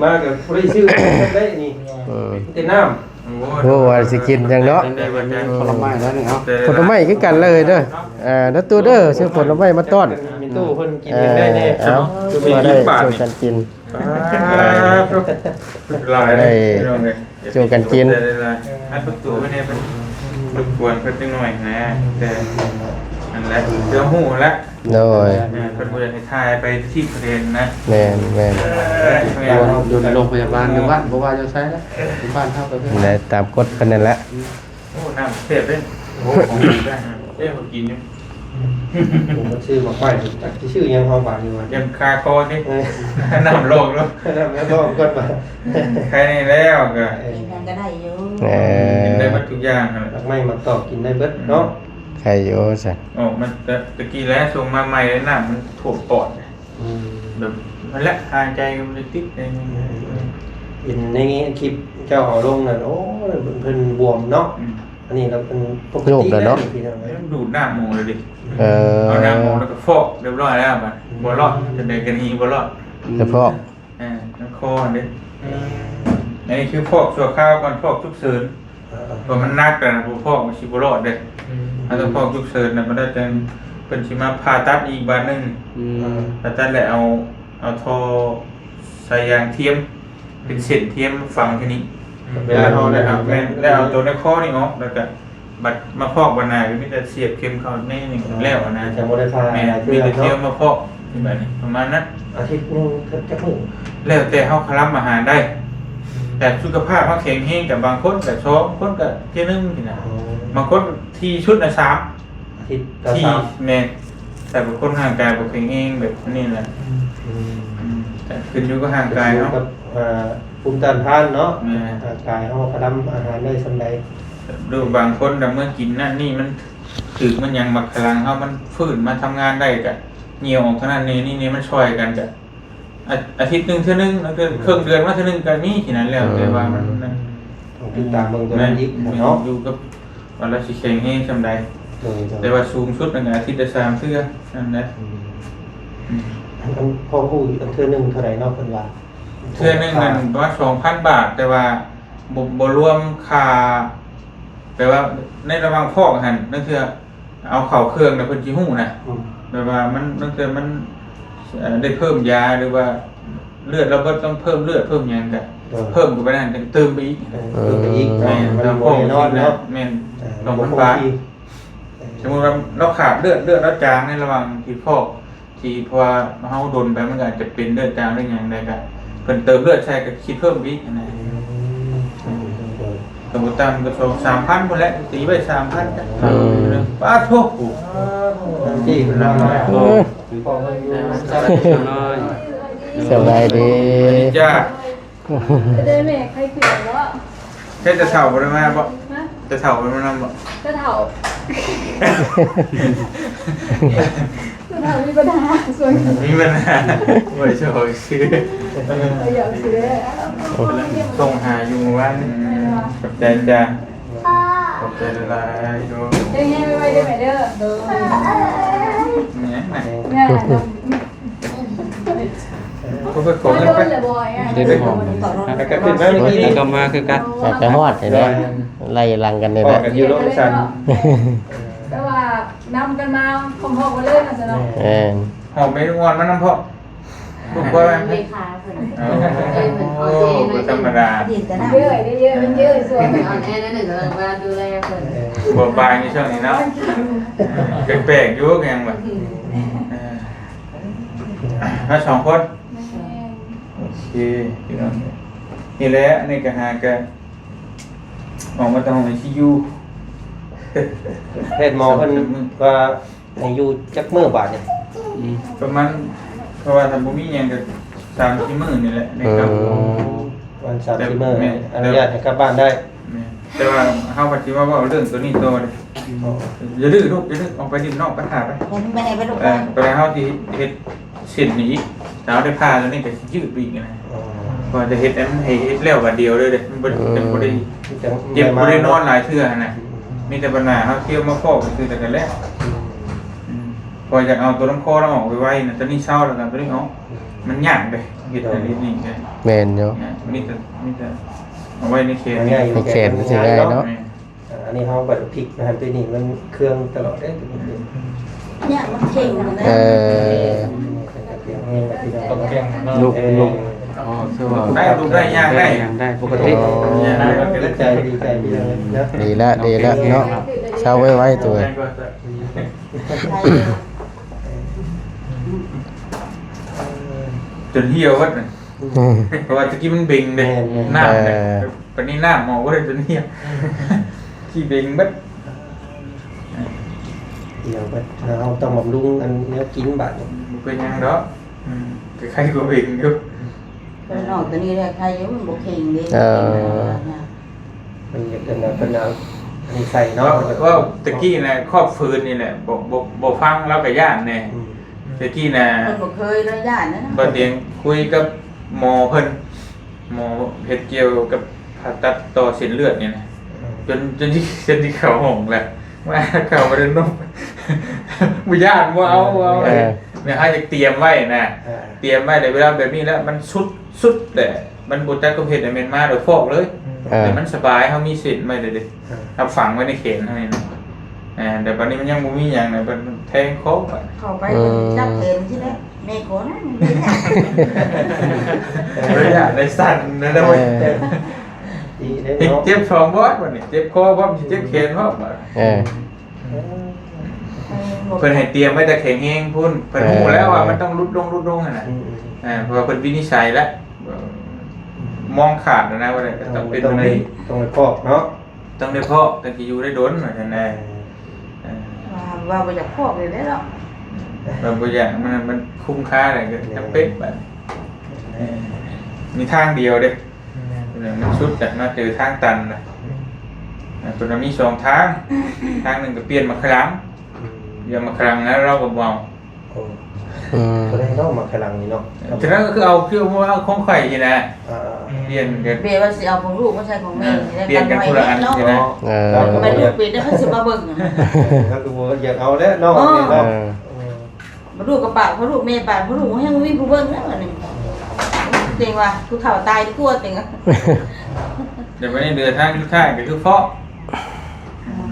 ມາກໍບໍ່ໄດ້ຊື້ໄດ້ນີ້ ເອີ ມີແຕ່ນ້ຳ ໂອ້ ວ່າຊິກິນຫຍັງເນາະ ແຕ່ວ່າຈະ ຜົນລະໄມ້ແລ້ວນີ້ ເອົາ ຜົນລະໄມ້ຄືກັນເລີຍເດີ ເອີ ນະຕູ້ເດີ ຊື້ຜົນລະໄມ້ມາຕ້ອນ ມີຕູ້ເພິ່ນກິນຫຍັງໄດ້ແດ່ ເອົາ ມາໄດ້ຊ່ວຍກັນກິນ ອ່າ ຫຼາຍເດ້ ພີ່ນ້ອງເອີຍ ຊ່ວຍກັນກິນ ອັດປະຕູໄວ້ແດ່ ເພິ່ນລົບກວນເພິ່ນຈັກໜ້ອຍນະ ແຕ່ນັ້ນແຫຼະ ເພື່ອຮູ້ແຫຼະ ໂດຍ ເອີ ເພິ່ນບໍ່ຢາກໃຫ້ຖ່າຍໄປທີ່ປະເທດນະ ແມ່ນໆ ເອີ ຢູ່ໃນໂຮງພະຍາບານ ຢູ່ວັດ ບໍ່ວ່າຢູ່ໃສລະ ຢູ່ບ້ານເຮົາກໍຄື ແລະ ຕາມກົດເພິ່ນນັ້ນແຫຼະ ອືມ ໂອ້ ນ້ຳແຊບເດ້ ໂອ້ ຂອງດີເດ້ ເອີ ຂ້ອຍກິນຢູ່ ໂອ້ ມັນຊື້ໝາກໄມ້ ຈັກຊິຊື້ຫຍັງເຮົາບາດນີ້ວະ ຢ້ານຄາຄໍຕິ ເອີ ນ້ຳລອກເນາະ ນ້ຳລອກກ່ອນບາດ ໄຄແນ່ແລ້ວກໍ ເອີ ກິນຫຍັງກໍໄດ້ຢູ່ ເອີ ກິນໄດ້ເບິດທຸກຢ່າງຫັ້ນແຫຼະ ໝາກໄມ້ໝາກຕອກກິນໄດ້ເບິດເນາະ ອືມ ໄຄຢູ່ຊັ້ນ ອອກມາແຕ່ຕະກີ້ແຫຼະ ສົ່ງມາໃໝ່ ນ້ຳມັນຖ້ວມປອດ ອືມ ແບບນັ້ນແຫຼະ ຫາຍໃຈກໍບໍ່ໄດ້ຕິດ ເອີ ເຫັນໃນຄລິບເຈົ້າເອົາລົງນັ້ນ ໂອ້ຍ ເພິ່ນບວມເນາະ ອືມ ອັນນີ້ລະເປັນປົກກະຕິແລ້ວເນາະ ພີ່ນ້ອງເອີຍ ມັນດູດນ້ຳອອກເລີຍເດ້ ເອີ ເອົານ້ຳອອກແລ້ວກໍຟອກຮຽບຮ້ອຍແລ້ວ ບາດ ອືມ ບໍ່ລອດ ຈັ່ງໃດກໍໜີບໍ່ລອດ ອືມ ແຕ່ຟອກ ເອີ ນ້ຳຄໍເດ້ ອືມ ອັນນີ້ຄືຟອກຊົ່ວຄາວກ່ອນ ຟອກສຸກເສີນ ເອີ ເພາະມັນໜັກແລ້ວນະ ບໍ່ຟອກມັນຊິບໍ່ລອດເດ້ ອືມ ເຮົາຕ້ອງຟອກສຸກເສີນນະ ມັນໄດ້ຈັ່ງ ເພິ່ນຊິມາຜ່າຕັດອີກບາດໜຶ່ງ ອືມ ເອີ ຜ່າຕັດແລ້ວເອົາ ເອົາທໍ່ສາຍຢາງທຽມ ເປັນເສັ້ນທຽມຝັງທີ່ນີ້ ອືມ ເວລາເຮົາໄດ້ເອົາ ແມ່ນ ໄດ້ເອົາໂຕໃນຄໍນີ້ອອກ ແລ້ວກະບັດມາຟອກບັດໜ້າກໍມີແຕ່ສຽບເຂັມເຂົ້າໃນນີ້ ອໍ ແລ້ວຫັ້ນນະ ຍັງບໍ່ໄດ້ຜ່າ ແມ່ນ ຫຼາຍເທື່ອ ມີແຕ່ທຽມມາຟອກ ເນາະ ແບບນີ້ ປະມານນັ້ນ ອາທິດໜຶ່ງຈັກມື້ ແລ້ວແຕ່ເຮົາຄະລຳອາຫານໄດ້ ອືມ ແຕ່ສຸຂະພາບເຮົາແຂງແຮງ ກະບາງຄົນກະສອງ ຄົນກະເທື່ອໜຶ່ງຊີ້ນະ ອໍ ບາງຄົນທີ່ສຸດນະສາມ ອາທິດລະ ທີ່ ສາມ ແມ່ນ ແຕ່ບາງຄົນຮ່າງກາຍບໍ່ແຂງແຮງແບບນີ້ແຫຼະ ອືມ ອືມ ອືມ ແຕ່ຂຶ້ນຢູ່ກັບຮ່າງກາຍເຮົາ ຂຶ້ນຢູ່ກັບ ເອີ ພູມຕ້ານທານເນາະ ແມ່ນ ຮ່າງກາຍເຮົາກະນຳອາຫານໄດ້ສ່ຳໃດ ຫຼືບາງຄົນນະ ເມື່ອກິນນັ້ນນີ້ມັນຖືກມັນຫຍັງ ບັກຂະລັງເຮົາມັນຟື້ນມາທຳງານໄດ້ ກະຍ່ຽວອອກເທົ່ານັ້ນນີ້ ນີ້ ນີ້ມັນຊ່ອຍກັນ ກະ ອາ ອາທິດໜຶ່ງເທື່ອໜຶ່ງ ລະເກີນເຄິ່ງເດືອນມາເທື່ອໜຶ່ງກໍມີ ທີ່ນັ້ນແລ້ວ ເອີ ແຕ່ວ່າມັນ ຕ້ອງຕິດຕາມເບິ່ງຕົວນັ້ນອີກ ແມ່ນ ເນາະ ຢູ່ກັບວ່າລາວຊິແຂງແຮງສ່ຳໃດ ໂດຍ ໂດຍ ແຕ່ວ່າສູງສຸດນັ້ນອາທິດລະສາມເທື່ອ ນັ້ນແຫຼະ ອືມ ອືມ ອັນ ອັນພໍຮູ້ ອັນເທື່ອໜຶ່ງເທົ່າໃດເນາະ ເພິ່ນວ່າ ເທື່ອໜຶ່ງນັ້ນປະມານສອງພັນບາດ ແຕ່ວ່າບໍ່ ບໍ່ລວມຄ່າ ແປວ່າໃນລະຫວ່າງຟອກຫັ້ນ ລາງເທື່ອ ເອົາເຂົ້າເຄື່ອງນະ ເພິ່ນຊິຮູ້ນະ ອືມ ແບບວ່າມັນ ມັນ ມັນ ເອີ ໄດ້ເພີ່ມຢາ ຫຼືວ່າເລືອດລາວເບິດ ຕ້ອງເພີ່ມເລືອດເພີ່ມຫຍັງ ກະ ໂດຍ ເພີ່ມເຂົ້າໄປນັ້ນ ກະຕື່ມໄປອີກ ເອີ ເພີ່ມໄປອີກ ແມ່ນ ເນາະ ມັນບໍ່ແນ່ນອນເນາະ ແມ່ນ ເອີ ສອງພັນບາດ ເອີ ສົມມຸດວ່າລາວຂາດເລືອດ ເລືອດລາວຈາງໃນລະຫວ່າງທີ່ຟອກ ທີ່ ເພາະວ່າເຮົາດົນໄປ ມັນກໍອາດຈະເປັນເລືອດຈາງ ຫຼືຫຍັງໃດ ກໍເພິ່ນເຕີມເລືອດໃສ່ ກໍຄິດເພີ່ມໄປອີກຫັ້ນນະ ອືມ ໂດຍ ໂດຍ ກໍບໍ່ຕ່ຳກໍສອງສາມພັນພຸ້ນແຫຼະ ຕີໄວ້ສາມພັນ ອືມ ປາດໂທ້ ເອີ ເອີ ສະບາຍດີ ສະບາຍດີ ສະບາຍດີຈ້າ ເດີແມ່ ໃຄຂຶ້ນແລ້ວບໍ່? ເຮັດແຕ່ເຖົ້າບໍ່ໄດ້ມາບໍ່? ຮະ? ແຕ່ເຖົ້າບໍ່ໄດ້ມານຳບໍ່? ແຕ່ເຖົ້າ ແຕ່ເຖົ້າມີບັນຫາ ສ່ວນ ມີບັນຫາ ບໍ່ໄດ້ຊ່ອຍຊື່ ເອີ ຢາກຊື່ແລ້ວ ສົ່ງຫາຢູ່ມື້ວານນີ້ ຂອບໃຈຈ້າ ຂອບໃຈຫຼາຍໆ ເດີ ເຮັງໆ ໄວໆ ເດີແມ່ເດີ ໂດຍ ແມ່ນນະ ແມ່ນນະ ເຂົາກໍຂໍເງິນໄປ ເດີນຫອມ ແລ້ວກໍຂຶ້ນມາເມື່ອກີ້ ແລ້ວກໍມາຄືກັນ ແຕ່ໄປຮອດນີ້ແຫຼະ ໄລ່ຫຼັງກັນນີ້ແຫຼະ ຢູ່ໂລເຄຊັນ ແຕ່ວ່ານຳກັນມາພ້ອມໆ ກັນເລີຍເນາະ ຊະເນາະ ແມ່ນ ຫອມເມນູອ່ອນມານຳພ້ອມ ລູກບໍ່ແມ່ນ ເລຂາເພິ່ນ ເອີ ເອີ ເພິ່ນເອົາເອງ ບໍ່ທຳມະດາ ເຢີ້ຍເດີ ເຢີ້ຍ ມັນເຢີ້ຍສ່ວນ ເອົາແອນນັ້ນ ກໍວ່າດູແລເພິ່ນ ບໍ່ບາງຢູ່ຊ່ວງນີ້ເນາະ ແປກໆ ຢູ່ກໍຍັງວ່າ ເອີ ມາສອງຄົນ ແມ່ນ ໂອເຄ ພີ່ນ້ອງ ນີ້ແຫຼະ ອັນນີ້ກໍຫາກໍອອກມາແຕ່ຫ້ອງໄອຊີຢູ ແພດໝໍເພິ່ນວ່າໃຫ້ຢູ່ຈັກມື້ບາດນີ້? ອືມ ປະມານ ເພາະວ່າຖ້າບໍ່ມີຫຍັງກໍສາມສີ່ມື້ນີ້ແຫຼະ ໃນກັບ ອືມ ປະມານສາມສີ່ມື້ ແມ່ນ ອະນຸຍາດໃຫ້ກັບບ້ານໄດ້ ແມ່ນ ແຕ່ວ່າເຮົາກໍຊິມາເວົ້າເລື່ອງໂຕນີ້ຕໍ່ເດ້ ອໍ ຢ່າດື້ລູກ ຢ່າດື້ ອອກໄປຫຼິ້ນນອກໄປຫາໄປ ບໍ່ມີໄປໃຫ້ໄປລູກ ເອີ ໄປ ໄປເຮົາຊິເຮັດເສັ້ນນີ້ອີກ ຖ້າເຮົາໄດ້ຜ່າໂຕນີ້ກໍຊິຍືດໄປອີກນະ ອໍ ເພາະວ່າຈະເຮັດໃຫ້ມັນ ໃຫ້ເຮັດແລ້ວບາດດຽວເລີຍເດ້ ມັນບໍ່ ອືມ ຈະບໍ່ໄດ້ ຈະ ເຈັບ ບໍ່ໄດ້ນອນຫຼາຍເທື່ອຫັ້ນນະ ອືມ ມີແຕ່ບັນຫາເຮົາທ່ຽວມາພໍ້ຊື່ແລ້ວກໍແລ້ວ ອືມ ອືມ ເພາະຢາກເອົາໂຕລຳຄໍລະອອກໄວໆນະ ໂຕນີ້ເຊົາແລ້ວກໍໂຕນີ້ອອກ ອືມ ມັນຍາກເດ້ ເຮັດ ໂດຍ ອັນນີ້ນີ້ ແມ່ນຢູ່ ຍາກ ມີແຕ່ ມີແຕ່ເອົາໄວ້ໃນແຂນ ໃນແຂນມັນຊິງ່າຍເນາະ ແມ່ນ ອ່າ ອັນນີ້ເຮົາບັດພິກມາຫັ້ນ ໂຕນີ້ມັນເຄືອງຕະຫຼອດເດ້ ໂຕນີ້ ຍາກມັນເຄັ່ງນະ ເອີ ເອີ ເກັ່ງແຮງ ເກັ່ງແຮງ ລູກ ເອີ ລູກ ອໍ ຄືວ່າ ໄດ້ ລູກໄດ້ ຍ່າງໄດ້ ຍ່າງໄດ້ປົກກະຕິ ອໍ ດີໃຈ ດີໃຈ ດີແລ້ວເນາະ ດີແລ້ວ ດີແລ້ວເນາະ ເຊົາໄວໆ ໂຕ ຈົນຫ່ຽວເບິດ ອືມ ເພາະວ່າຕະກີ້ມັນເບັງເດ້ ແມ່ນໆ ນ້ຳເດ້ ເອີ ປານນີ້ນ້ຳອອກບໍ່ໄດ້ ຈົນຫ່ຽວ ຂີ້ເບັງເບິດ ດຽວໄປ ເຮົາຕ້ອງບຳລຸງອັນແນວກິນບາດນີ້ ບໍ່ເປັນຫຍັງດອກ ອືມ ກໍໄຄກວ່າເບັງຢູ່ ເພິ່ນອອກຕົວນີ້ແຫຼະ ໄຄຢູ່ ມັນບໍ່ເຄັ່ງເດ້ ເອີ ເພິ່ນຢາກເປັນ ເພິ່ນເອົາອັນນີ້ໃສ່ເນາະ ເວົ້າ ເວົ້າຕະກີ້ນະ ຄອບຝືນນີ້ແຫຼະ ບໍ່ ບໍ່ ບໍ່ຟັງ ລາວກໍຢ້ານແດ່ ອືມ ຕະກີ້ນະ ເພິ່ນບໍ່ເຄີຍ ລາວຢ້ານນະ ບໍ່ຕຽງຄຸຍກັບໝໍເພິ່ນ ໝໍເຮັດກ່ຽວກັບຜ່າຕັດຕໍ່ເສັ້ນເລືອດນີ້ນະ ອືມ ຈົນ ຈົນ ຈົນຊິເຂົ້າຫ້ອງແລ້ວ ມາເຂົ້າໄປໃນນົມ ບໍ່ຢ້ານ ບໍ່ເອົາ ບໍ່ເອົາ ເອີ ແມ່ນເຮົາຢາກຕຽມໄວ້ນະ ເອີ ຕຽມໄວ້ແລ້ວ ເວລາແບບນີ້ແລ້ວ ມັນສຸດ ສຸດແຫຼະ ມັນບໍ່ຈັກປະເພດໃດ ແມ່ນມາໂດຍຟອກເລີຍ ອືມ ເອີ ແຕ່ມັນສະບາຍ ເຮົາມີເສັ້ນໄວ້ເລີຍເດ້ ເອີ ເຮົາຝັງໄວ້ໃນແຂນເຮົານີ້ນະ ອ່າ ແຕ່ບັດນີ້ມັນຍັງບໍ່ມີຫຍັງນະ ເພິ່ນແທງຄໍໄປ ເຂົ້າໄປ ອືມ ຈັບແຂນຊິໄດ້ ແມ່ຂໍນະ ບໍ່ຢາກໄດ້ສັ່ນນະ ເອີ ດີເດ້ເນາະ ເຈັບສອງບ່ອນບັດນີ້ ເຈັບຄໍພ້ອມ ຊິເຈັບແຂນພ້ອມບັດ ເອີ ເອີ ເພິ່ນໃຫ້ຕຽມໄວ້ແຕ່ແຂງແຮງພຸ້ນ ເພິ່ນ ເອີ ຮູ້ແລ້ວວ່າມັນຕ້ອງຫຼຸດລົງ ຫຼຸດລົງຫັ້ນນະ ອືມ ເອີ ເພາະວ່າເພິ່ນວິນິດໄສແລ້ວ ອືມ ມອງຂາດແລ້ວນະ ວ່າໄດ້ ກໍຕ້ອງເປັນ ຕ້ອງໄດ້ ແບບນີ້ ຕ້ອງໄດ້ພອກເນາະ ຕ້ອງໄດ້ພໍ້ ຈັ່ງຊິຢູ່ໄດ້ດົນ ວ່າຊັ້ນນະ ເອີ ວ່າ ວ່າບໍ່ຢາກພອກເລີຍເນາະ ວ່າບໍ່ຢາກ ມັນ ມັນຄຸ້ມຄ່າໄດ໋ ກໍຈຳເປັນບັດນີ້ ເອີ ມີທາງດຽວເດ້ ແມ່ນ ມັນສຸດແລ້ວ ມາເຈີທາງຕັນນະ ເພິ່ນວ່າມີສອງທາງ ທາງໜຶ່ງກໍປ່ຽນໝາກຂະລັງ ອືມ ຢ່າໝາກຂະລັງນະ ລາວກໍບໍ່ເອົາ ໂອ້ ອືມ ບໍ່ໄດ້ເນາະ ໝາກຂະລັງນີ້ເນາະ ສະນັ້ນກໍຄືເອົາ ຄືເອົາຂອງຂ້ອຍນີ້ນະ ອ່າ ປ່ຽນກັນ ແບບວ່າຊິເອົາຂອງລູກມາໃສ່ຂອງແມ່ນີ້ແຫຼະ ປ່ຽນກັນຄົນລະອັນນີ້ນະ ເອີ ແມ່ລູກເປັນໄດ້ໃຜຊິມາເບິ່ງ ເອີ ກໍຄືບໍ່ຢາກເອົາແລ້ວເນາະ ເອີ ເນາະ ເອີ ເອີ ບໍ່ລູກກໍປາກ ບໍ່ລູກແມ່ປາກ ບໍ່ລູກແຮງບໍ່ມີຜູ້ເບິ່ງແລ້ວອັນນີ້ ເຕັງວ່າຜູ້ເຖົ້າຕາຍດີກວ່າ ເຕັງ ແຕ່ບັດນີ້ເຫຼືອທາງສຸດທ້າຍກໍຄືເພາະ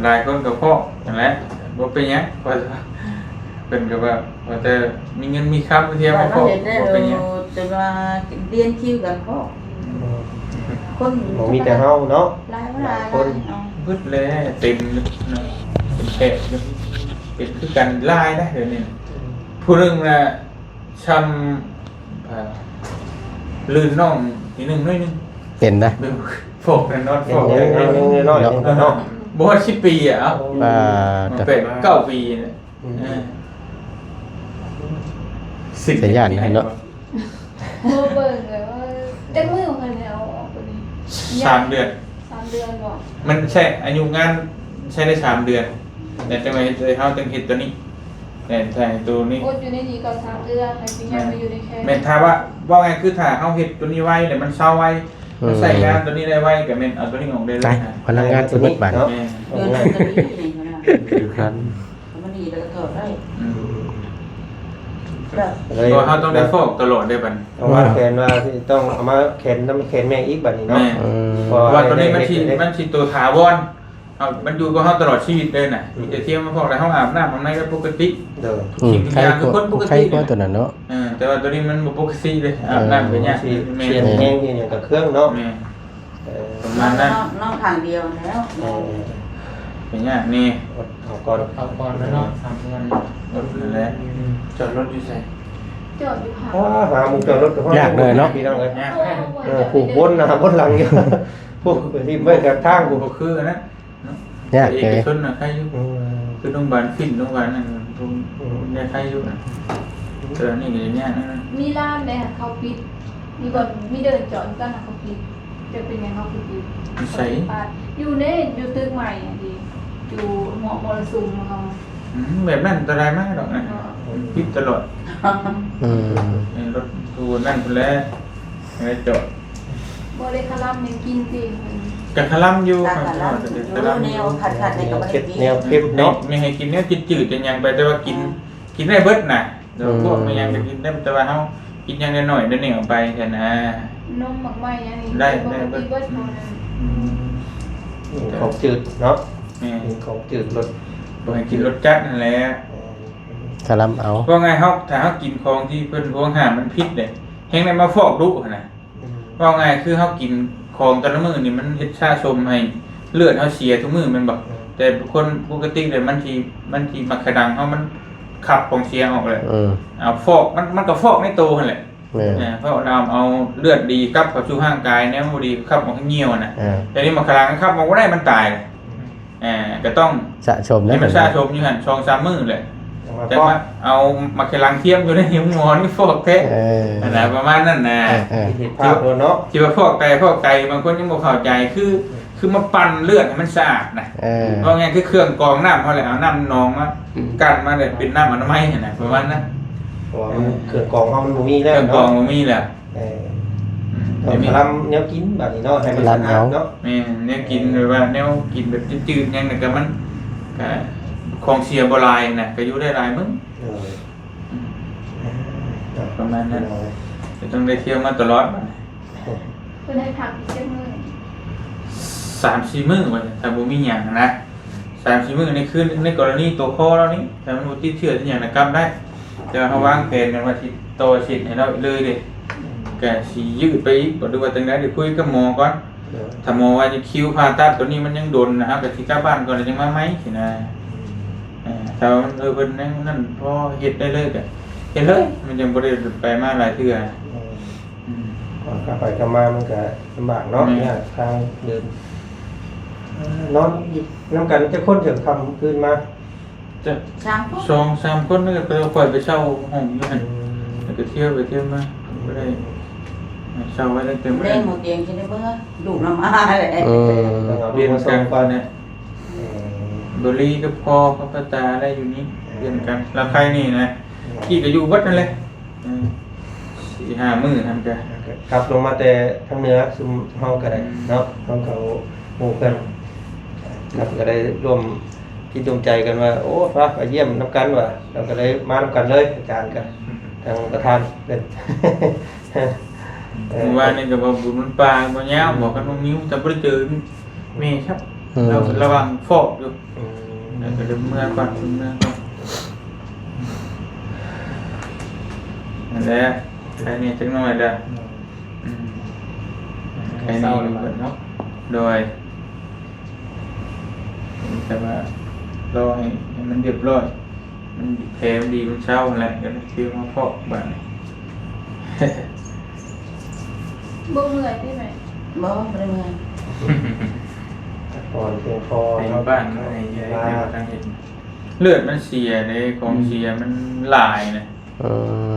ຫຼາຍຄົນກໍເພາະຫັ້ນແຫຼະ ບໍ່ເປັນຫຍັງ ເພິ່ນກໍວ່າ ວ່າແຕ່ມີເງິນມີຄຳເທື່ອມາເພາະ ບໍ່ເປັນຫຍັງ ຈົນວ່າລຽນຄິວກັນເພາະ ຄົນ ບໍ່ມີແຕ່ເຮົາເນາະ ຫຼາຍ ຫຼາຍຄົນ ຫຼາຍເນາະ ເບິດແລ້ວ ເຕັມເນາະ ເປັນແຖວຢູ່ ເປັນຄືກັນຫຼາຍນະ ດຽວນີ້ ອືມ ຜູ້ໜຶ່ງນະ ຊ່ຳ ອ່າ ລື່ນນ້ອງນິດໜຶ່ງ ໜ້ອຍໜຶ່ງ ເປັນນະ ເປັນຟອກນະ ນອນຟອກ ເປັນນ້ອຍໆ ເນາະ ບໍ່ຮອດສິບປີອະ ເອົ້າ ອ່າ ແປດເກົ້າປີນະ ອືມ ເອີ ອືມ ສະຍານຫັ້ນເນາະ. ບໍ່ເບິ່ງເລີຍວ່າຈັກມື້ເພິ່ນໃຫ້ເອົາອອກບັດນີ້. ສາມເດືອນ. ສາມເດືອນບໍ່? ມັນໃຊ້ອາຍຸງານໃຊ້ໄດ້ສາມເດືອນ ແລ້ວຈັ່ງວ່າເຮັດ ເຮົາຈຶ່ງເຮັດຕົວນີ້ ແມ່ນ ໃຊ້ຕົວນີ້. ອົດຢູ່ໃນນີ້ກໍສາມເດືອນ ໃຫ້ຊິຍ້າຍມາຢູ່ໃນແຄມ. ແມ່ນ ຖ້າວ່າ ເວົ້າງ່າຍຄືຖ້າເຮົາເຮັດຕົວນີ້ໄວ ແລ້ວມັນເຊົາໄວ ມັນໃຊ້ງານຕົວນີ້ໄດ້ໄວ ກໍແມ່ນເອົາຕົວນີ້ອອກໄດ້ເລີຍ. ພະນັກງານຊິໝົດບາດ. ແມ່ນ ເດືອນໜຶ່ງກໍດີນີ້ນະ ຄືກັນ. ມັນດີແລ້ວກໍຖອດໄດ້. ອືມ ເພາະເຮົາຕ້ອງໄດ້ຟອກຕະຫຼອດເດ້ບັດນີ້. ເພາະວ່າແຂນວ່າຊິຕ້ອງເອົາມາແຂນນຳແຂນແມ່ອີກບັດນີ້ເນາະ. ແມ່ນ ເພາະວ່າຕົວນີ້ມັນຊິ ມັນຊິໂຕຖາວອນ ເອົາ ມັນຢູ່ກັບເຮົາຕະຫຼອດຊີວິດເລີຍນະ. ມີແຕ່ທຽມມາຟອກ ແລ້ວເຮົາອາບນ້ຳອາບໃນໄດ້ປົກກະຕິ. ໂດຍ ສິ່ງທຸກຢ່າງຄືຄົນປົກກະຕິເລີຍ. ເອີ ແຕ່ວ່າຕົວນີ້ມັນບໍ່ປົກກະຕິເລີຍ ອາບນ້ຳກໍຍາກ. ແມ່ນ ເປັນຫຍັງເປັນຫຍັງກໍເຄື່ອງເນາະ. ແມ່ນ ເອີ ປະມານນັ້ນ. ນ້ອງ ນ້ອງຂ້າງດຽວແລ້ວ. ເອີ ເປັນຫຍັງນີ້ ເອົາກ່ອນ ເອົາກ່ອນແລ້ວເນາະ ສາມເດືອນ. ລົດນັ້ນແຫຼະ. ອືມ ຈອດລົດຢູ່ໃສ? ຈອດຢູ່ ຫາໝ່ອງຈອດລົດກໍຍາກເລີຍເນາະ ພີ່ນ້ອງເອີຍ. ຍາກ. ເອີ ຜູ້ບົນໜ້າບົນຫຼັງຢູ່ ຜູ້ຖິ້ມໄວ້ກັບທາງຜູ້ ບໍ່ຄືອັນນັ້ນເນາະ. ຍາກເລີຍ ເອກະຊົນນະ ໃຄຢູ່. ອືມ ຄືໂຮງບານຝິ່ນ ໂຮງບານນັ້ນ ອືມ ຍັງໃຄຢູ່ນະ. ແຕ່ວ່ານີ້ກໍຍາກນະ. ມີຮ້ານໃດຫາເຂົາປິດ ມີບ່ອນ ມີເດີ່ນຈອດກັນຫາເຂົາປິດ. ຈະເປັນຫຍັງເຮົາຄືປິດ? ຢູ່ໃສ? ຢູ່ໃນ ຢູ່ຕຶກໃໝ່ຫັ້ນເດ ຢູ່ຫົວມໍລະສຸມເຮົາ. ອືມ ແບບນັ້ນອັນຕະລາຍມາກດອກນະ. ເນາະ ປິດຕະຫຼອດ. ອືມ ເຫັນລົດຕູ້ນັ້ນພຸ້ນແຫຼະ ໄດ້ຈອດ. ບໍ່ໄດ້ຄະລຳຫຍັງກິນຕິ? ກະຄະລຳຢູ່ ກະຄະລຳຢູ່. ແນວຄັດໆນີ້ກໍບໍ່ໄດ້ກິນ ແນວເຄັມເນາະ. ມີໃຫ້ກິນແນວຈືດໆຫຍັງໄປ ແຕ່ວ່າກິນ ອືມ ກິນໄດ້ເບິດນະ. ອືມ ພວກແມ່ນຫຍັງກໍກິນໄດ້ ແຕ່ວ່າເຮົາກິນຫຍັງໜ້ອຍໆ ໄດ້ໜ້ອຍເອົາໄປຊັ້ນນະ. ນົມໝາກໄມ້ຫຍັງນີ້ ໄດ້ໄດ້ເບິດ. ອືມ ອືມ ຂອງຈືດເນາະ. ແມ່ນ ຂອງຈືດລົດ ບໍ່ໃຫ້ກິນລົດຈັດຫັ້ນແຫຼະ. ເອີ ຄະລຳເອົາ. ເວົ້າງ່າຍເຮົາ ຖ້າເຮົາກິນຂອງທີ່ເພິ່ນຫວງຫ້າມມັນຜິດເດ້ ແຮ່ງໄດ້ມາຟອກດຸຫັ້ນນະ. ອືມ ເວົ້າງ່າຍຄືເຮົາກິນຂອງແຕ່ລະມື້ນີ້ ມັນເຮັດສະສົມໃຫ້ເລືອດເຮົາເສຍທຸກມື້ແມ່ນບໍ່? ອືມ ແຕ່ຄົນປົກກະຕິແລ້ວມັນຊິ ມັນຊິໝາກຂະດັງເຮົາມັນຂັບຂອງເສຍອອກແຫຼະ. ອືມ ເອົາຟອກ ມັນ ມັນກໍຟອກໃນໂຕຫັ້ນແຫຼະ. ແມ່ນ ເອີ ເພາະນຳເອົາເລືອດດີກັບເຂົ້າສູ່ຮ່າງກາຍ ແນວບໍ່ດີກໍຂັບອອກທາງຍ່ຽວນະ. ເອີ ແຕ່ນີ້ໝາກຂະດັງຂັບອອກບໍ່ໄດ້ ມັນຕາຍ. ອືມ ອ່າ ກໍຕ້ອງສະສົມໃຫ້ມັນສະສົມຢູ່ຫັ້ນສອງສາມມື້ແຫຼະ. ຈັ່ງມາເອົາໝາກຂະລັງທຽມຢູ່ໃນຫຸມໝໍນີ້ຟອກແທ້. ເອີ ຫັ້ນນະ ປະມານນັ້ນນະ. ເອີ ເອີ ເຫັນພາບໂລດເນາະ ທີ່ວ່າຟອກໄຕ ຟອກໄຕ ບາງຄົນຍັງບໍ່ເຂົ້າໃຈ ຄື ຄືມາປັ່ນເລືອດໃຫ້ມັນສະອາດນະ. ເອີ ເວົ້າງ່າຍຄືເຄື່ອງກອງນ້ຳເຮົາແຫຼະ ເອົານ້ຳໜອງມາ ອືມ ກັ້ນມາ ແລ້ວເປັນນ້ຳອະນາໄມຫັ້ນນະ ປະມານນັ້ນ. ເພາະວ່າມັນ ເອີ ເຄື່ອງກອງເຮົາມັນບໍ່ມີແລ້ວເນາະ ເຄື່ອງກອງບໍ່ມີແລ້ວ. ເອີ ຕ້ອງກະລຳແນວກິນບາດນີ້ເນາະ ໃຫ້ມັນສະອາດເນາະ. ແມ່ນ ແນວກິນ ເອີ ແບບວ່າແນວກິນແບບຈືດໆຫຍັງນະ ກໍມັນ ກໍຂອງເສຍບໍ່ຫຼາຍນະ ກໍຢູ່ໄດ້ຫຼາຍມື້. ເອີ ອືມ ເອີ ປະມານນັ້ນ ເອີ ກໍຕ້ອງໄດ້ທ່ຽວມາຕະຫຼອດບາດນີ້. ເພິ່ນໃຫ້ພັກອີກຈັກມື້? ສາມສີ່ມື້ວ່າຊັ້ນ ຖ້າບໍ່ມີຫຍັງນະ. ສາມສີ່ມື້ໃນຄືນ ໃນກໍລະນີຕົວຄໍລາວນີ້ ຖ້າມັນບໍ່ຕິດເຊື້ອຕິດຫຍັງນະ ກັບໄດ້. ແຕ່ວ່າເຮົາວາງແຜນກັນວ່າຊິຕໍ່ສິດໃຫ້ລາວເລີຍເດ້ ກະຊິຍືດໄປອີກ ບໍ່ຮູ້ວ່າຈັ່ງໃດ ໄດ້ຄຸຍກັບໝໍກ່ອນ. ໂດຍ ຖ້າໝໍວ່າຈະຄິວຜ່າຕັດຕົວນີ້ມັນຍັງດົນນະ ເຮົາກະຊິກັບບ້ານກ່ອນ ແລ້ວຈັ່ງມາໃໝ່ຊີ້ນະ. ອືມ ເອີ ຖ້າວ່າມັນ ເອີ ເພິ່ນຍັງນັ້ນ ພໍເຮັດໄດ້ເລີຍກະເຮັດເລີຍ ມັນຈັ່ງບໍ່ໄດ້ໄປມາຫຼາຍເທື່ອ. ໂດຍ ອືມ ກ່ອນກັບໄປກັບມາມັນກະລຳບາກເນາະ. ແມ່ນ ຍາກທາງເດີນ. ເອີ ນອນຢູ່ນຳກັນຈັກຄົນ ເຖິງຄ່ຳຄືນມາ? ຈະ ສາມຄົນ ສອງສາມຄົນ ແລ້ວກໍຂ້ອຍໄປເຊົ່າຫ້ອງຢູ່ຫັ້ນ. ອືມ ແລ້ວກໍທ່ຽວໄປທ່ຽວມາ ບໍ່ໄດ້ເຊົ່າໄວ້ຕັ້ງແຕ່ມື້ແລງ. ໝໍຕຽງຊິໄດ້ເມືອ ລູກນຳອາແຫຼະ. ອືມ ຕ້ອງເອົາລູກມາສົ່ງກ່ອນນະ. ເອີ ບໍລີກັບພໍ່ກັບປ້າຕາໄດ້ຢູ່ນີ້ ເອີ ປ່ຽນກັນ ລາວໄຄນີ້ນະ. ອືມ ກີ້ກໍຢູ່ເບິດນັ້ນແຫຼະ. ເອີ ສີ່ຫ້າມື້ຫັ້ນກະ ກັບລົງມາແຕ່ທາງເໜືອຊຸມເຮົາກໍໄດ້ເນາະ. ອືມ ເຮົາເຂົາໝູ່ເພື່ອນກັບກໍໄດ້ຮ່ວມຈິດຮ່ວມໃຈກັນວ່າ ໂອ້ ພາໄປຢ້ຽມນຳກັນວ່າ ເຮົາກໍໄດ້ມານຳກັນເລີຍ ອາຈານກັບ ອືມ ທາງປະທານເພິ່ນ. ເອີ ມື້ວານນີ້ກໍເວົ້າບຸນວັນປ່າບໍ່ຍາວ ອືມ ບອກກັນວ່າມີ ແຕ່ບໍ່ໄດ້ເຈີແມ່ຊັບ. ອືມ ລະຫວ່າງຟອກຢູ່. ອືມ ເອີ ກໍເລີຍເມືອກ່ອນ ເມືອກ່ອນ. ນັ້ນແຫຼະ ໄຄແດ່ຈັກໜ້ອຍແລ້ວ. ອືມ ໄຄແດ່ຢູ່ເນາະ. ໂດຍ ແຕ່ວ່າລໍໃຫ້ ໃຫ້ມັນຮຽບຮ້ອຍ ມັນແຜມັນດີ ມັນເຊົາຫັ້ນແຫຼະ ກໍເລີຍມາຟອກບາດນີ້. ບໍ່ເມື່ອຍຕິແມ່? ບໍ່ ບໍ່ໄດ້ເມື່ອຍ. ພັກຜ່ອນພຽງພໍເນາະ. ເປັນບ້ານເມື່ອຍເລີຍ ທາງເຮັດ ເລືອດມັນເສຍເດ້ ຂອງ ອືມ ເສຍມັນຫຼາຍນະ. ເອີ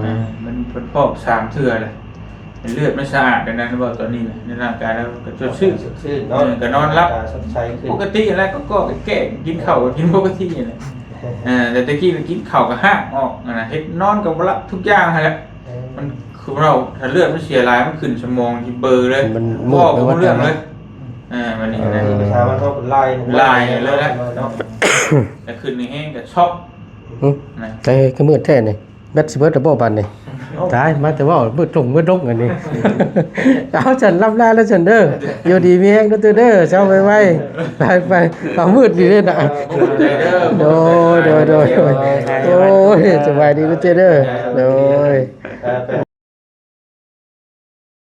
ເອີ ມັນ ເພິ່ນຟອກສາມເທື່ອແລ້ວ ໃຫ້ເລືອດມັນສະອາດ ອັນນັ້ນເວົ້າຕອນນີ້ນະ ໃນຮ່າງກາຍລາວກໍສົດຊື່ນ ສົດຊື່ນເນາະ ເອີ ກໍນອນຫຼັບ ຕາສົດໃສຂຶ້ນ ປົກກະຕິຫັ້ນແຫຼະ ກໍ ກໍແກ້ ກິນເຂົ້າກໍກິນປົກກະຕິຫັ້ນແຫຼະ ເອີ ແຕ່ຕະກີ້ກິນເຂົ້າກໍຮາກອອກຫັ້ນນະ ເຮັດ ນອນກໍບໍ່ຫຼັບ ທຸກຢ່າງຫັ້ນແຫຼະ ເອີ ມັນ ຄືເຮົາ ຖ້າເລືອດມັນເສຍຫຼາຍ ມັນຂຶ້ນສະໝອງຊິເບີເລີຍ ມັນມືດໄປໝົດເລີຍ ເອີ ບັດນີ້ນະ ເອີ ພາສາບ້ານເຮົາກໍລາຍ ລາຍເລີຍແຫຼະ ເນາະ ແຕ່ຂຶ້ນແຮງກໍຊັອກ ຫຶ ນະ ແຕ່ຄືມືດແທ້ນີ້ ແບັດຊິເບິດແລ້ວບໍ່ບາດນີ້? ເອົ້າ ຕາຍ ມາແຕ່ເວົ້າມືດຕົງມືດດົງອັນນີ້ ເອົາ ຊັ້ນລຳລາແລ້ວຊັ້ນເດີ ຢູ່ດີມີແຮງເດີຕູ້ເດີ ເຊົາໄວໆ ໄປໆ ເອົາ ມືດນີ້ເດ້ນະ ໂດຍ ໂດຍ ໂດຍ ໂດຍ ໂອ້ຍ ສະບາຍດີເດີຕູ້ເດີ ໂດຍ.